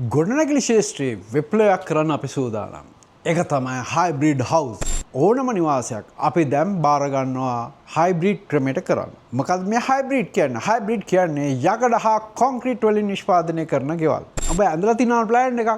ගොඩනැගිලි ක්ෂේත්‍රයේ විප්ලවයක් කරන්න අපි සූදානම්. ඒක තමයි හයිබ්‍රිඩ් හවුස්. ඕනම නිවාසයක් අපි දැන් බාර ගන්නවා හයිබ්‍රිඩ් ක්‍රමයට කරන්න. මොකද මේ හයිබ්‍රිඩ් කියන්නේ? හයිබ්‍රිඩ් කියන්නේ යකඩ හා කොන්ක්‍රීට් වලින් නිෂ්පාදනය කරන ගෙවල්. ඔබ ඇඳලා තියෙනවා ප්ලෑන් එකක්.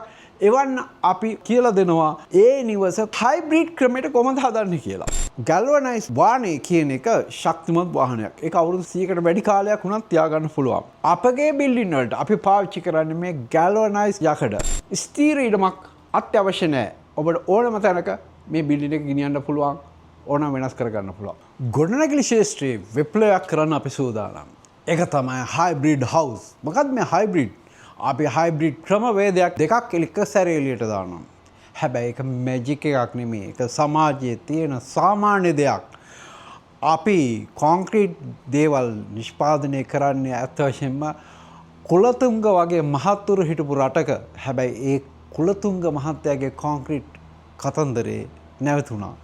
එවන්න අපි කියලා දෙනවා ඒ නිවස හයිබ්‍රිඩ් ක්‍රමයට කොහොමද හදන්නේ කියලා. ගැල්වනයිස් වාහනය කියන එක ශක්තිමත් වාහනයක්. ඒක අවුරුදු 100කට වැඩි කාලයක් වුණත් තියාගන්න පුළුවන්. අපගේ බිල්ඩින් වලට අපි පාවිච්චි කරන්නේ මේ ගැල්වනයිස් යකඩ. ස්ථීර ඉඩමක් අත්‍යවශ්‍ය නෑ. ඔබට ඕනම තැනක මේ බිල්ඩින් එක ගෙනියන්න පුළුවන්. ඕනම වෙනස් කරගන්න පුළුවන්. ගොඩනැගිලි ක්ෂේත්‍රයේ විප්ලවයක් කරන්න අපි සූදානම්. ඒක තමයි හයිබ්‍රිඩ් හවුස්. මොකද්ද මේ හයිබ්‍රිඩ්? අපි හයිබ්‍රිඩ් ක්‍රමවේදයක් දෙකක් එක සැරේ එළියට දානවා. හැබැයි ඒක මැජික් එකක් නෙමෙයි. ඒක සමාජයේ තියෙන සාමාන්‍ය දෙයක්. අපි කොන්ක්‍රීට් දේවල් නිෂ්පාදනය කරන්නේ ඇත්ත වශයෙන්ම කුලතුංග වගේ මහත්තුරු හිටපු රටක. හැබැයි ඒ කුලතුංග මහත්තයාගේ කොන්ක්‍රීට් කතන්දරේ නැවතුණා.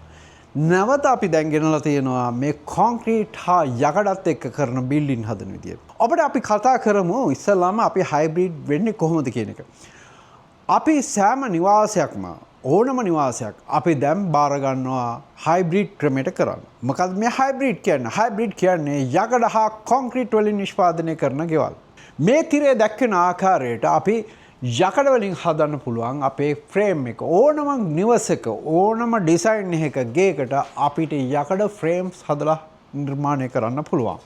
නැවත අපි දැන් ගෙනලා තියෙනවා මේ කොන්ක්‍රීට් හා යකඩත් එක්ක කරන බිල්ඩින් හදන විදිය. ඔබට අපි කතා කරමු ඉස්සෙල්ලාම අපි හයිබ්‍රිඩ් වෙන්නේ කොහොමද කියන එක. අපි සෑම නිවාසයක්ම, ඕනම නිවාසයක් අපි දැන් බාර ගන්නවා හයිබ්‍රිඩ් ක්‍රමයට කරන්න. මොකද මේ හයිබ්‍රිඩ් කියන්නේ? හයිබ්‍රිඩ් කියන්නේ යකඩ හා කොන්ක්‍රීට් වලින් නිෂ්පාදනය කරන ගෙවල්. මේ තිරය දැක්වෙන ආකාරයට අපි යකඩ වලින් හදන්න පුළුවන් අපේ ෆ්‍රේම් එක. ඕනම නිවසක, ඕනම ඩිසයින් එකක ගේකට අපිට යකඩ ෆ්‍රේම්ස් හදලා නිර්මාණය කරන්න පුළුවන්.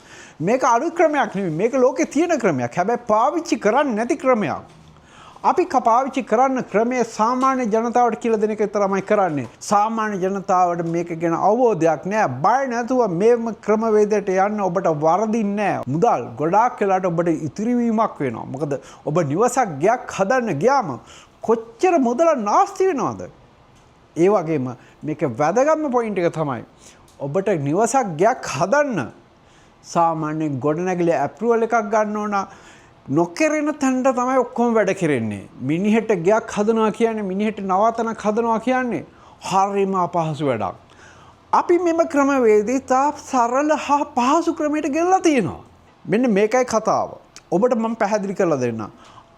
මේක අලුත් ක්‍රමයක් නෙමෙයි. මේක ලෝකේ තියෙන ක්‍රමයක්. හැබැයි පාවිච්චි කරන්නේ නැති ක්‍රමයක්. අපි පාවිච්චි කරන්න ක්‍රමය සාමාන්‍ය ජනතාවට කියලා දෙන එක විතරමයි කරන්නේ. සාමාන්‍ය ජනතාවට මේක ගැන අවබෝධයක් නෑ. බය නැතුව මේම ක්‍රමවේදයට යන්න ඔබට වරදින්නේ නෑ. මුදල් ගොඩාක් වෙලාට ඔබට ඉතිරි වීමක් වෙනවා. මොකද ඔබ නිවසක්, ගෙයක් හදන්න ගියාම කොච්චර මුදල නාස්ති වෙනවද? ඒ වගේම මේක වැදගත්ම පොයින්ට් එක තමයි, ඔබට නිවසක්, ගෙයක් හදන්න සාමාන්‍යයෙන් ගොඩනැගිලි ඇප්‍රූවල් එකක් ගන්න ඕන. නොකරන තැනට තමයි ඔක්කොම වැඩ කෙරෙන්නේ. මිනිහට ගෙයක් හදනවා කියන්නේ, මිනිහට නවාතනක් හදනවා කියන්නේ හරිම අපහසු වැඩක්. අපි මෙම ක්‍රමවේදය ඉතා සරල හා පහසු ක්‍රමයට ගෙනලා තියෙනවා. මෙන්න මේකයි කතාව. ඔබට මම පැහැදිලි කරලා දෙන්නම්.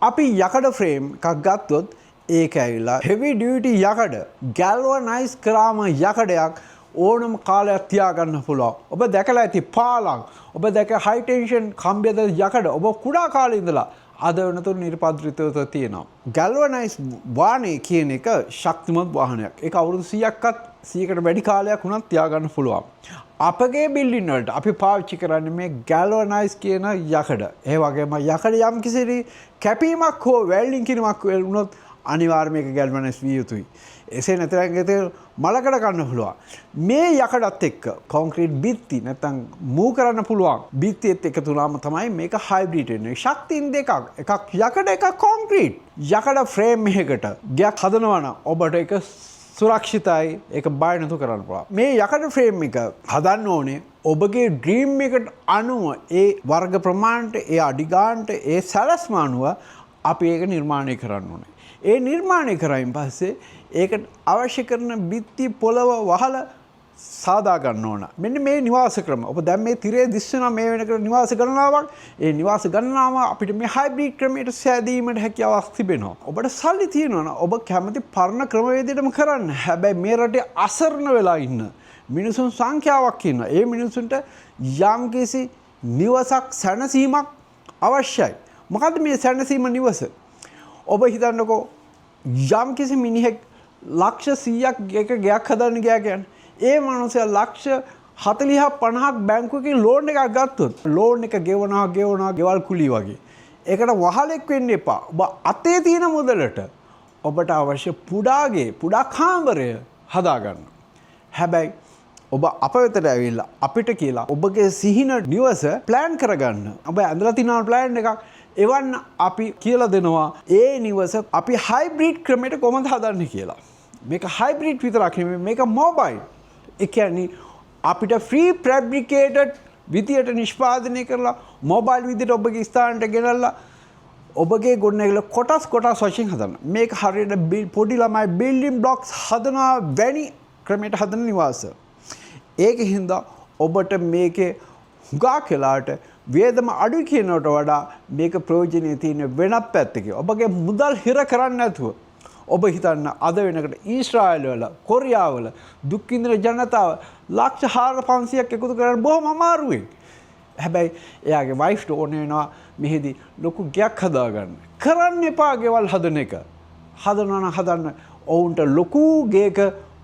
අපි යකඩ ෆ්‍රේම් එකක් ගත්තොත් ඒක ඇවිල්ලා හෙවි ඩියුටි යකඩ, ගැල්වනයිස් කරාම යකඩයක් ඕනම කාලයක් තියාගන්න පුළුවන්. ඔබ දැකලා ඇති පාලම්, ඔබ දැක හයි ටෙන්ෂන් කම්බියද යකඩ ඔබ කුඩා කාලේ ඉඳලා අද වෙනතුරු නිරපද්‍රිතව තියෙනවා. ගැල්වනයිස් වාහනය කියන එක ශක්තිමත් වාහනයක්. ඒක අවුරුදු 100ක්වත් 100කට වැඩි කාලයක් වුණත් තියාගන්න පුළුවන්. අපගේ බිල්ඩින් වලට අපි පාවිච්චි කරන්නේ මේ ගැල්වනයිස් කියන යකඩ. ඒ වගේම යකඩ යම් කිසි කැපීමක් හෝ වෙල්ඩින් කිරීමක් වුණොත් අනිවාර්යයෙන්ම ඒක ගැල්වනයිස් විය යුතුයි. එසේ නැත්නම් ඒක මලකඩ කන්න පුළුවන්. මේ යකඩත් එක්ක කොන්ක්‍රීට් බිත්ති නැත්නම් මූව් කරන්න පුළුවන් බිත්තියත් එකතු වුණාම තමයි මේක හයිබ්‍රිඩ් වෙන්නේ. ශක්තියින් දෙකක්. එකක් යකඩ, එකක් කොන්ක්‍රීට්. යකඩ ෆ්‍රේම් එකකට ගෙයක් හදනවා නම් ඔබට ඒක සුරක්ෂිතයි, ඒක බය නැතුව කරන්න පුළුවන්. මේ යකඩ ෆ්‍රේම් එක හදන්න ඕනේ ඔබගේ ඩ්‍රීම් එකට අනුව, ඒ වර්ග ප්‍රමාණයට, ඒ අඩි ගානට, ඒ සැලැස්ම අනුව අපි ඒක නිර්මාණය කරන්න ඕනේ. ඒ නිර්මාණය කරායින් පස්සේ ඒකට අවශ්‍ය කරන බිත්ති, පොළව, වහල සාදා ගන්න ඕන. මෙන්න මේ නිවාස ක්‍රම. ඔබ දැන් මේ තිරේ දිස් වෙනවා මේ වෙනකොට නිවාස ගණනාවක්. ඒ නිවාස ගණනාව අපිට මේ හයිබ්‍රිඩ් ක්‍රමයට සෑදීමට හැකියාවක් තිබෙනවා. ඔබට සල්ලි තියෙනවා නම් ඔබ කැමති පරණ ක්‍රමවේදයටම කරන්න. හැබැයි මේ රටේ අසරණ වෙලා ඉන්න මිනිසුන් සංඛ්‍යාවක් ඉන්නවා. ඒ මිනිසුන්ට යම්කිසි නිවසක්, සැනසීමක් අවශ්‍යයි. මොකද්ද මේ සැනසීම නිවස? ඔබ හිතන්නකෝ, යම්කිසි මිනිහෙක් ලක්ෂ 100ක් එක ගෙයක් හදන්න ගියා කියන්නේ, ඒ මනුස්සයා ලක්ෂ 40ක් 50ක් බැංකුවකින් ලෝන් එකක් ගත්තොත්, ලෝන් එක ගෙවනවා ගෙවනවා ගෙවල් කුලී වගේ. ඒකට වහලෙක් වෙන්න එපා. ඔබ අතේ තියෙන මුදලට ඔබට අවශ්‍ය පුඩාගේ පුඩා කාමරය හදාගන්න. හැබැයි ඔබ අප වෙතට ඇවිල්ලා අපිට කියලා ඔබගේ සිහින නිවස ප්ලෑන් කරගන්න. ඔබ ඇඳලා තියෙන ප්ලෑන් එකක් එවන්න. අපි කියලා දෙනවා ඒ නිවස අපි හයිබ්‍රිඩ් ක්‍රමයට කොහොමද හදන්නේ කියලා. මේක හයිබ්‍රිඩ් විතරක් නෙමෙයි, මේක මොබයිල්. ඒ කියන්නේ අපිට ෆ්‍රී ෆැබ්‍රිකේටඩ් විදියට නිෂ්පාදනය කරලා මොබයිල් විදියට ඔබගේ ස්ථානයට ගෙනල්ලා ඔබගේ ගොඩනැගිල්ල කොටස් කොටස් වශයෙන් හදන්න. මේක හරියට පොඩි ළමයි බිල්ඩින් බ්ලොක්ස් හදනවා වැනි ක්‍රමයට හදන නිවාස. ඒක හින්දා ඔබට මේකේ හුඟක් වෙලාට වියදම අඩු කියනවට වඩා මේක ප්‍රයෝජනීය තියෙන වෙනත් පැත්තකින්. ඔබගේ මුදල් හිර කරන්නේ නැතුව ඔබ හිතන්න අද වෙනකොට ඊශ්‍රායල් වල, කොරියාව වල දුක් විඳින ජනතාව ලක්ෂ 4500ක් එකතු කරන්න බොහොම අමාරුයි. හැබැයි එයාගේ වයිෆ්ට ඕන වෙනවා මෙහෙදි ලොකු ගෙයක් හදාගන්න. කරන්න එපා ගෙවල් හදන එක. හදනවා නම් හදන්න ඔවුන්ට ලොකු ගේක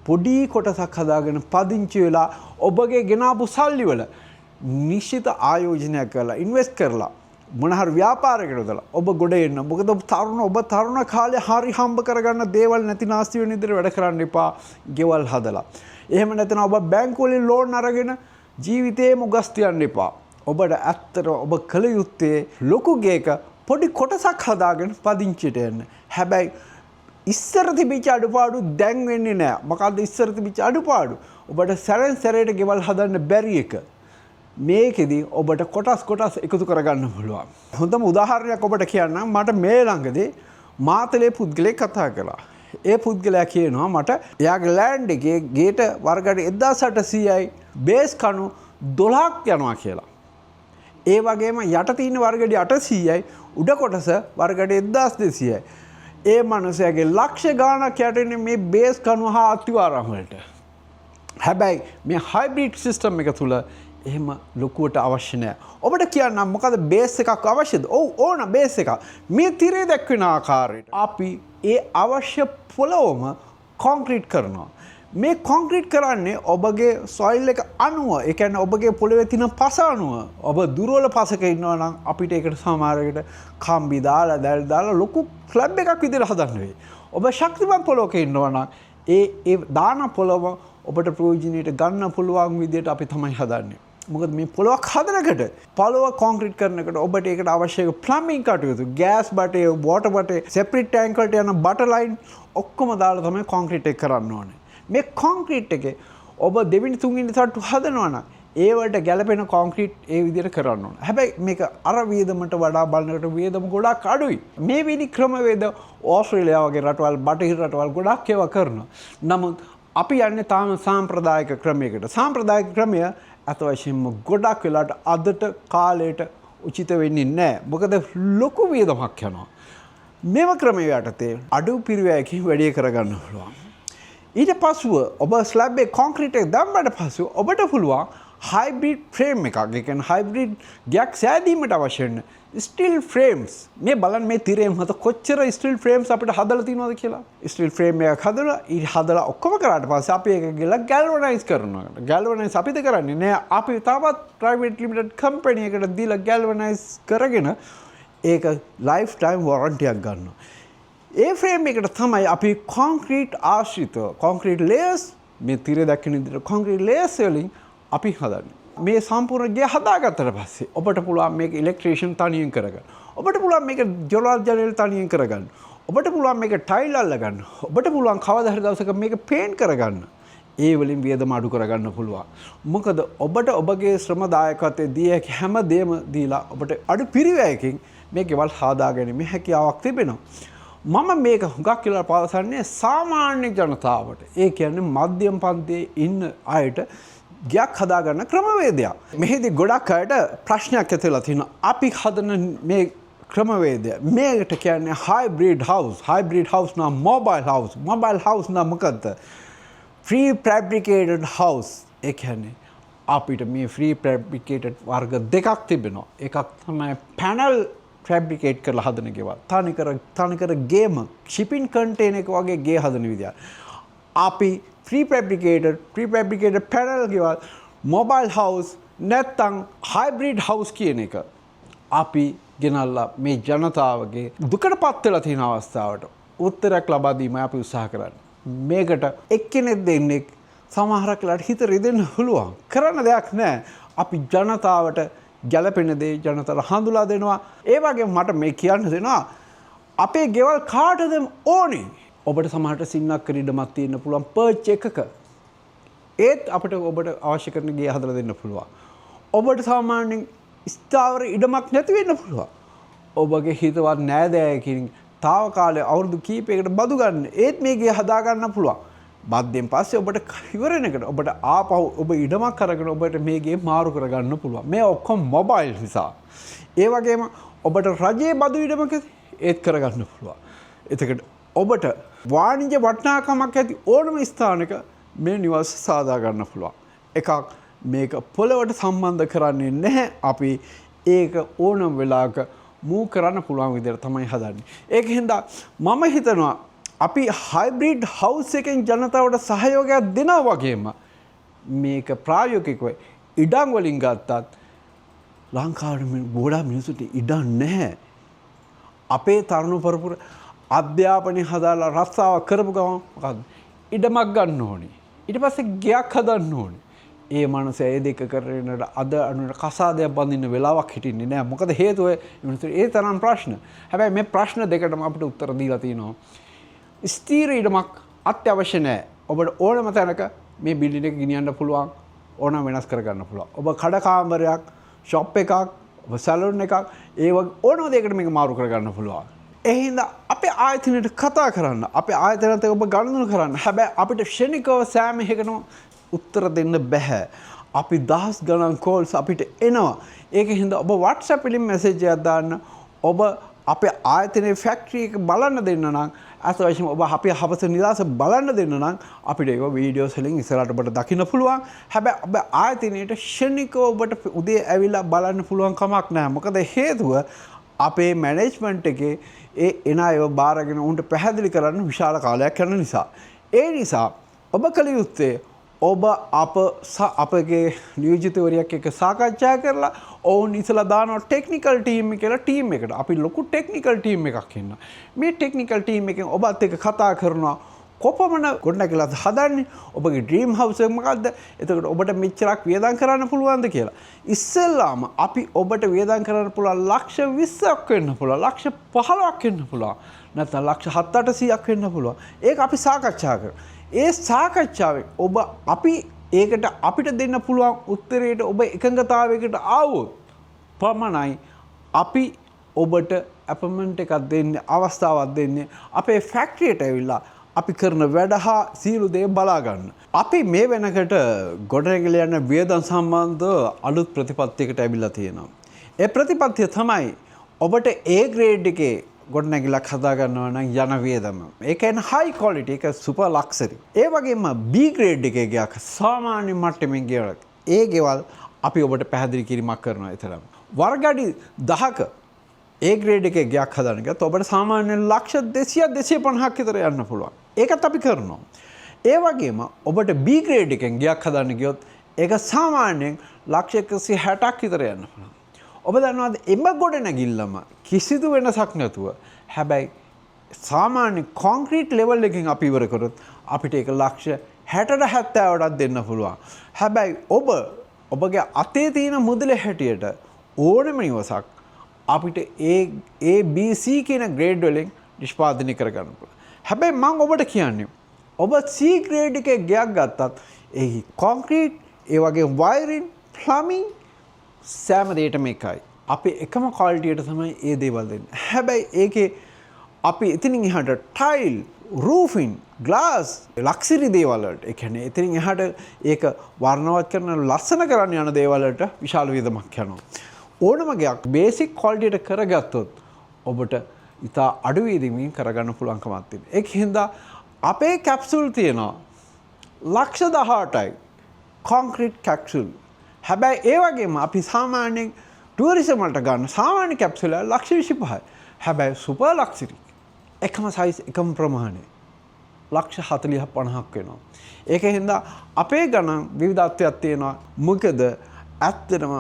පොඩි කොටසක් හදාගෙන පදිංචි වෙලා ඔබගේ ගෙනාපු සල්ලි වල නිශ්චිත ආයෝජනයක් කරලා ඉන්වෙස්ට් කරලා මොන හරි ව්‍යාපාරයකට යොදලා ඔබ ගොඩ එන්න. මොකද ඔබ තරුණ කාලේ හරි හම්බ කරගන්න දේවල් නැති නාස්ති වෙන විදිහට වැඩ කරන්න එපා ගෙවල් හදලා. එහෙම නැත්නම් ඔබ බැංකු වලින් ලෝන් අරගෙන ජීවිතේම උගස් තියන්න එපා. ඔබට ඇත්තට ඔබ කළ යුත්තේ ලොකු ගේක පොඩි කොටසක් හදාගෙන පදිංචියට යන්න. හැබැයි ඉස්සර තිබිච්ච අඩුපාඩු දැන් වෙන්නේ නෑ. මොකද්ද ඉස්සර තිබිච්ච අඩුපාඩු? ඔබට සැරෙන් සැරේට ගෙවල් හදන්න බැරි එක. මේකෙදි ඔබට කොටස් කොටස් එකතු කරගන්න පුළුවන්. හොඳම උදාහරණයක් ඔබට කියන්නම්. මට මේ ළඟදී මාතලේ පුද්ගලයෙක් කතා කළා. ඒ පුද්ගලයා කියනවා මට එයාගේ ලෑන්ඩ් එකේ ගේට වර්ග 1800යි බේස් කණු 12ක් යනවා කියලා. ඒ වගේම යට තියෙන වර්ග 800යි උඩ කොටස වර්ග 1200යි. ඒ මනුස්සයාගේ ලක්ෂ ගාණක් යට එන්නේ මේ බේස් කණු හා අත්තිවාරම් වලට. හැබැයි මේ හයිබ්‍රිඩ් සිස්ටම් එක තුල එහෙම ලොකුවට අවශ්‍ය නෑ. ඔබට කියන්නම් මොකද බේස් එකක් අවශ්‍යද? ඔව් ඕන බේස් එකක්. මේ තිරේ දැක්වෙන ආකාරයට අපි ඒ අවශ්‍ය පොළොවම කොන්ක්‍රීට් කරනවා. මේ කොන්ක්‍රීට් කරන්නේ ඔබගේ සොයිල් එක අනුව, ඒ කියන්නේ ඔබගේ පොළවේ තියෙන පස අනුව. ඔබ දුර්වල පසක ඉන්නවා නම් අපිට ඒකට සමහර විට කම්බි දාලා දැල් දාලා ලොකු ස්ලැබ් එකක් විදිහට හදන්න වෙයි. ඔබ ශක්තිමත් පොළොවක ඉන්නවා නම් ඒ දාන පොළොව ඔබට ප්‍රයෝජනයට ගන්න පුළුවන් විදිහට අපි තමයි හදන්නේ. මොකද මේ පොළොවක් හදනකොට පොළොව කොන්ක්‍රීට් කරනකොට ඔබට ඒකට අවශ්‍ය ප්ලම්බින් කටයුතු, ගෑස් බටේ, වෝටර් බටේ, සෙප්ටික් ටැංක් වලට යන බටර් ලයින් ඔක්කොම දාලා තමයි කොන්ක්‍රීට් එක කරන්න ඕනේ. මේ කොන්ක්‍රීට් එකේ ඔබ දෙවෙනි තුන්වෙනි තට්ටු හදනවා නම් ඒ වලට ගැලපෙන කොන්ක්‍රීට් ඒ විදිහට කරන්න ඕනේ. හැබැයි මේක අර වියදමට වඩා බලනකොට වියදම ගොඩක් අඩුයි. මේ විදි ක්‍රමවේද ඕස්ට්‍රේලියාව වගේ රටවල්, බටහිර රටවල් ගොඩක් ඒවා කරනවා. නමුත් අපි යන්නේ තාම සාම්ප්‍රදායික ක්‍රමයකට. සාම්ප්‍රදායික ක්‍රමය අත වශයෙන්ම ගොඩක් වෙලාට අදට කාලයට උචිත වෙන්නේ නැහැ. මොකද ලොකු වියදමක් යනවා. මෙම ක්‍රමය යටතේ අඩු පිරිවැයකින් වැඩි කරගන්න පුළුවන්. ඊට පසුව ඔබ ස්ලැබ් එක කොන්ක්‍රීට් එක දැම්මට පසුව ඔබට පුළුවන් හයිබ්‍රිඩ් ෆ්‍රේම් එකක්, ඒ කියන්නේ හයිබ්‍රිඩ් ගයක් සෑදීමට අවශ්‍ය වෙන ස්ටීල් ෆ්‍රේම්ස්. මේ බලන්න මේ තිරේ මත කොච්චර ස්ටීල් ෆ්‍රේම්ස් අපිට හදලා තියෙනවද කියලා. ස්ටීල් ෆ්‍රේම් එකක් හදලා ඊට හදලා ඔක්කොම කරාට පස්සේ අපි ඒක ගිහලා ගැල්වනයිස් කරනවා. ගැල්වනයිස් අපිද කරන්නේ නෑ. අපි තවත් ප්‍රයිවට් ලිමිටඩ් කම්පැනි එකට දීලා ගැල්වනයිස් කරගෙන ඒක ලයිෆ් ටයිම් වොරන්ටියක් ගන්නවා. ඒ ෆ්‍රේම් එකට තමයි අපි කොන්ක්‍රීට් ආශ්‍රිතව කොන්ක්‍රීට් ලේයර්ස් මේ තිරේ දැක්වෙන විදිහට කොන්ක්‍රීට් ලේයර්ස් වලින් අපි හදන්නේ. මේ සම්පූර්ණ ගෙය හදාගත්තට පස්සේ ඔබට පුළුවන් මේක ඉලෙක්ට්‍රීෂියන් තනියෙන් කරගන්න. ඔබට පුළුවන් මේක ජොලර් ජනේල් තනියෙන් කරගන්න. ඔබට පුළුවන් මේක ටයිල් අල්ලගන්න. ඔබට පුළුවන් කවදා හරි දවසක මේක පේන්ට් කරගන්න. ඒ වලින් වියදම අඩු කරගන්න පුළුවන්. මොකද ඔබට ඔබගේ ශ්‍රමදායකත්වයේ දිය හැකි හැම දෙයක්ම දීලා ඔබට අඩු පිරිවැයකින් මේ ගෙවල් හදාගැනීමේ හැකියාවක් තිබෙනවා. මම මේක හුඟක් කියලා පවසන්නේ සාමාන්‍ය ජනතාවට. ඒ කියන්නේ මධ්‍යම පන්තියේ ඉන්න අයට ගයක් හදාගන්න ක්‍රමවේදයක්. මෙහිදී ගොඩක් අයට ප්‍රශ්නයක් ඇති වෙලා තියෙනවා. අපි හදන මේ ක්‍රමවේදය මේකට කියන්නේ හයිබ්‍රිඩ් හවුස්. හයිබ්‍රිඩ් හවුස් නම් මොබයිල් හවුස්. මොබයිල් හවුස් නම් මොකද්ද? Free ෆැබ්‍රිකේටඩ් house. ඒ කියන්නේ අපිට මේ ෆ්‍රී ෆැබ්‍රිකේටඩ් වර්ග දෙකක් තිබෙනවා. එකක් තමයි පැනල් ෆැබ්‍රිකේට් කරලා හදන ගෙවල්. තනිකර ගේම ෂිපින් කන්ටේනර් එක වගේ ගේ හදන විදිය. අපි ෆ්‍රී ෆැබ්‍රිකේටඩ් පැනල් ගෙවල්, මොබයිල් හවුස් නැත්තම් හයිබ්‍රිඩ් හවුස් කියන එක අපි ගෙනල්ලා මේ ජනතාවගේ දුකට පත් වෙලා තියෙන අවස්ථාවට උත්තරයක් ලබා දීමයි අපි උත්සාහ කරන්නේ. මේකට එක්කෙනෙක් දෙන්නෙක් සමහරක් වෙලාවට හිත රිදෙන්න පුළුවන්. කරන්න දෙයක් නෑ. අපි ජනතාවට ගැළපෙන දේ ජනතාවට හඳුලා දෙනවා. ඒ වගේම මට මේ කියන්න දෙනවා අපේ ගෙවල් කාටද ඕනේ? ඔබට සමහරට සින්නක්කර ඉඩමක් තියෙන්න පුළුවන් පර්ච් එකක. ඒත් අපිට ඔබට අවශ්‍ය කරන ගේ හදලා දෙන්න පුළුවන්. ඔබට සාමාන්‍යයෙන් ස්ථාවර ඉඩමක් නැති වෙන්න පුළුවන්. ඔබගේ හිතවත් නෑදෑයකින් තාවකාලික අවුරුදු කීපයකට බදු ගන්න. ඒත් මේ ගේ හදා ගන්න පුළුවන්. බද්දෙන් පස්සේ ඔබට ඉවර වෙනකොට ඔබට ආපහු ඔබ ඉඩමක් අරගෙන ඔබට මේ ගේ මාරු කරගන්න පුළුවන්. මේ ඔක්කොම මොබයිල් නිසා. ඒ වගේම ඔබට රජයේ බදු ඉඩමක ඒත් කරගන්න පුළුවන්. එතකොට ඔබට වාණිජ වටිනාකමක් ඇති ඕනම ස්ථානයක මේ නිවාස සාදා ගන්න පුළුවන්. එකක් මේක පොළවට සම්බන්ධ කරන්නේ නැහැ. අපි ඒක ඕනම වෙලාවක මූව් කරන්න පුළුවන් විදිහට තමයි හදන්නේ. ඒක හින්දා මම හිතනවා අපි හයිබ්‍රිඩ් හවුස් එකෙන් ජනතාවට සහයෝගයක් දෙනවා වගේම මේක ප්‍රායෝගිකව ඉඩම් වලින් ගත්තත් ලංකාවේ මේ ගොඩාක් මිනිස්සුන්ට ඉඩම් නැහැ. අපේ තරුණ පරපුර අධ්‍යාපනය හදාලා රස්සාවක් කරපු ගමන් මොකද්ද? ඉඩමක් ගන්න ඕනේ. ඊට පස්සේ ගෙයක් හදන්න ඕනේ. ඒ මනුස්සයා ඒ දෙක කරගෙන අද අනුර කසාදයක් බඳින්න වෙලාවක් හිටින්නේ නෑ. මොකද හේතුව ඒ මිනිස්සු ඒ තරම් ප්‍රශ්න. හැබැයි මේ ප්‍රශ්න දෙකටම අපිට උත්තර දීලා තිනවා. ස්ථීර ඉඩමක් අත්‍යවශ්‍ය නෑ. ඔබට ඕනම තැනක මේ බිල්ඩින් එක ගෙනියන්න පුළුවන්. ඕනම වෙනස් කරගන්න පුළුවන්. ඔබ කඩ කාමරයක්, ෂොප් එකක්, ඔබ සැලූන් එකක්, ඒ වගේ ඕනම දෙයකට මේක මාරු කරගන්න පුළුවන්. ඒ හින්දා අපේ ආයතනයට කතා කරන්න, අපේ ආයතනයත් එක්ක ඔබ ගනුදෙනු කරන්න. හැබැයි අපිට ක්ෂණිකව සෑම එකකටම උත්තර දෙන්න බැහැ. අපි දහස් ගණන් කෝල්ස් අපිට එනවා. ඒක හින්දා ඔබ WhatsApp වලින් මැසේජ් එකක් දාන්න. ඔබ අපේ ආයතනයේ ෆැක්ටරි එක බලන්න දෙන්න නම්, අත වශයෙන්ම ඔබ අපේ හවස නිවාස බලන්න දෙන්න නම් අපිට ඒක වීඩියෝස් වලින් ඉස්සරහට ඔබට දකින්න පුළුවන්. හැබැයි ඔබ ආයතනයේට ක්ෂණිකව ඔබට උදේ ඇවිල්ලා බලන්න පුළුවන් කමක් නැහැ. මොකද හේතුව අපේ මැනේජ්මන්ට් එකේ ඒ එන අයව බාරගෙන උන්ට පැහැදිලි කරන්න විශාල කාලයක් යන නිසා. ඒ නිසා ඔබ කළ යුත්තේ ඔබ අපගේ නියෝජිතවරියක් එක්ක සාකච්ඡා කරලා ඔවුන් ඉස්සලා දානවා ටෙක්නිකල් ටීම් එක කියලා ටීම් එකට. අපි ලොකු ටෙක්නිකල් ටීම් එකක් ඉන්නවා. මේ ටෙක්නිකල් ටීම් එකෙන් ඔබත් එක්ක කතා කරනවා කොපමණ ගොඩනැගිල්ලද හදන්නේ, ඔබගේ ඩ්‍රීම් හවුස් එක මොකද්ද, එතකොට ඔබට මෙච්චරක් වියදම් කරන්න පුළුවන්ද කියලා. ඉස්සෙල්ලාම අපි ඔබට වියදම් කරන්න පුළුවන් ලක්ෂ 20ක් වෙන්න පුළුවන්, ලක්ෂ 15ක් වෙන්න පුළුවන්, නැත්නම් ලක්ෂ හත් අටසීයක් වෙන්න පුළුවන්. ඒක අපි සාකච්ඡා කරනවා. ඒ සාකච්ඡාවෙන් ඔබ අපි ඒකට අපිට දෙන්න පුළුවන් උත්තරයට ඔබ එකඟතාවයකට ආවොත් පමණයි අපි ඔබට ඇපොයින්ට්මන්ට් එකක් දෙන්නේ, අවස්ථාවක් දෙන්නේ අපේ ෆැක්ටරියට ඇවිල්ලා අපි කරන වැඩ හා සියලු දේ බලා ගන්න. අපි මේ වෙනකොට ගොඩනැගිලා යන වියදම් සම්බන්ධ අලුත් ප්‍රතිපත්තියකට ඇවිල්ලා තියෙනවා. ඒ ප්‍රතිපත්තිය තමයි ඔබට A grade එකේ ගොඩනැගිල්ලක් හදා ගන්නවා නම් යන වියදම. ඒ කියන්නේ හයි ක්වොලිටි, ඒක සුපර් ලක්සරි. ඒ වගේම B grade එකේ ගෙයක් සාමාන්‍ය මට්ටමින් ගෙවල්. ඒ ගෙවල් අපි ඔබට පැහැදිලි කිරීමක් කරනවා එතරම්. වර්ග අඩි 10ක A grade එකේ ගෙයක් හදන්න ගියොත් ඔබට සාමාන්‍යයෙන් ලක්ෂ දෙසියක් දෙසිය පනහක් විතර යන්න පුළුවන්. ඒකත් අපි කරනවා. ඒ වගේම ඔබට B grade එකෙන් ගෙයක් හදන්න ගියොත් ඒක සාමාන්‍යයෙන් ලක්ෂ එකසිය හැටක් විතර යන්න පුළුවන්. ඔබ දන්නවද එම ගොඩනැගිල්ලම කිසිදු වෙනසක් නැතුව හැබැයි සාමාන්‍ය කොන්ක්‍රීට් ලෙවල් එකකින් අපි ඉවර කරොත් අපිට ඒක ලක්ෂ හැටට හැත්තෑවටත් දෙන්න පුළුවන්. හැබැයි ඔබගේ අතේ තියෙන මුදල හැටියට ඕනම නිවසක් අපිට A, B, C කියන ග්‍රේඩ් වලින් නිෂ්පාදනය කරගන්න පුළුවන්. හැබැයි මං ඔබට කියන්නේ ඔබ C grade එකේ ගෙයක් ගත්තත් ඒ කොන්ක්‍රීට්, ඒ වගේ වයරින්, ප්ලමින් සෑම දෙයකටම එකයි. අපි එකම ක්වොලිටියට තමයි ඒ දේවල් දෙන්නේ. හැබැයි ඒකේ අපි එතනින් එහාට ටයිල්, රූෆින්, ග්ලාස්, ලක්සරි දේවල් වලට, ඒ කියන්නේ එතනින් එහාට ඒක වර්ණවත් කරන ලස්සන කරන්න යන දේවල් වලට විශාල වියදමක් යනවා. ඕනම ගෙයක් බේසික් ක්වොලිටියට කරගත්තොත් ඔබට ඉතා අඩු වියදමින් කරගන්න පුළුවන්කමක් තියෙනවා. ඒක හින්දා අපේ කැප්සූල් තියෙනවා ලක්ෂ දහඅටයි කොන්ක්‍රීට් කැප්සූල්. හැබැයි ඒ වගේම අපි සාමාන්‍යයෙන් ටුවරිසම් වලට ගන්න සාමාන්‍ය කැප්සූල් එක ලක්ෂ විසිපහයි. හැබැයි සුපර් ලක්සරි එකම සයිස් එකම ප්‍රමාණය ලක්ෂ හතලිහ පනහක් වෙනවා. ඒක හින්දා අපේ ගණන් විවිධත්වයක් තියෙනවා. මොකද ඇත්තටම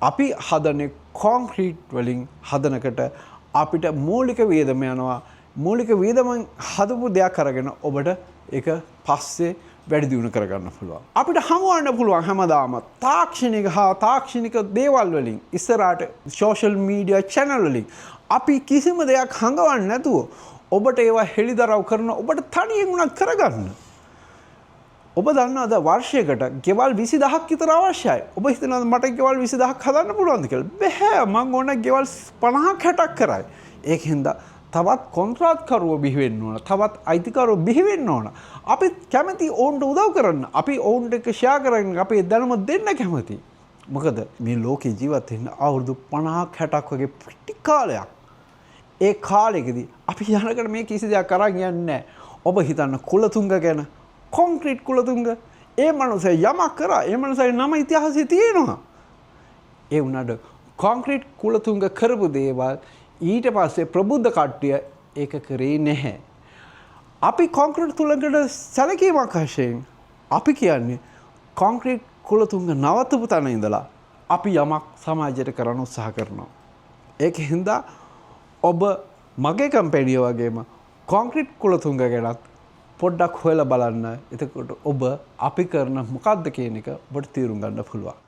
අපි හදන්නේ කොන්ක්‍රීට් වලින් හදනකට අපිට මූලික වියදම යනවා. මූලික වියදමෙන් හදපු දෙයක් අරගෙන ඔබට ඒක පස්සේ වැඩි දියුණු කරගන්න පුළුවන්. අපිට හමුවන්න පුළුවන් හැමදාම තාක්ෂණික හා තාක්ෂණික දේවල් වලින් ඉස්සරහට සෝෂල් මීඩියා චැනල් වලින් අපි කිසිම දෙයක් හංගවන්නේ නැතුව ඔබට ඒවා හෙළිදරව් කරන ඔබට තනියෙන් උනත් කරගන්න. ඔබ දන්නවද වර්ෂයකට ගෙවල් 20000ක් විතර අවශ්‍යයි. ඔබ හිතනවද මට ගෙවල් 20000ක් හදන්න පුළුවන්ද කියලා? බැහැ. මං ඕන ගෙවල් 50ක් 60ක් කරයි. ඒක හින්දා තවත් කොන්ත්‍රාත්කරුවෝ බිහි වෙන්න ඕන. තවත් අයිතිකරුවෝ බිහි වෙන්න ඕන. අපි කැමති ඔවුන්ට උදව් කරන්න. අපි ඔවුන්ට එක්ක ෂෙයා කරන්න අපේ දැනුම දෙන්න කැමති. මොකද මේ ලෝකේ ජීවත් වෙන්න අවුරුදු 50ක් 60ක් වගේ පොඩි කාලයක්. ඒ කාලෙකදී අපි යනකොට මේ කිසි දෙයක් අරන් යන්නේ නැහැ. ඔබ හිතන්න කුලතුංග ගැන, කොන්ක්‍රීට් කුලතුංග. ඒ මනුස්සයා යමක් කරා, ඒ මනුස්සයාගේ නම ඉතිහාසයේ තියෙනවා. ඒ වුණාට කොන්ක්‍රීට් කුලතුංග කරපු දේවල් ඊට පස්සේ ප්‍රබුද්ධ කට්ටිය ඒක කරේ නැහැ. අපි කොන්ක්‍රීට් තුලඟට සැලකීමක් වශයෙන් අපි කියන්නේ කොන්ක්‍රීට් කුලතුංග නවත්තපු තැන ඉඳලා අපි යමක් සමාජයට කරන්න උත්සාහ කරනවා. ඒක හින්දා ඔබ මගේ කම්පැනිය වගේම කොන්ක්‍රීට් කුලතුංග ගැනත් පොඩ්ඩක් හොයලා බලන්න. එතකොට ඔබ අපි කරන මොකද්ද කියන එක ඔබට තේරුම් ගන්න පුළුවන්.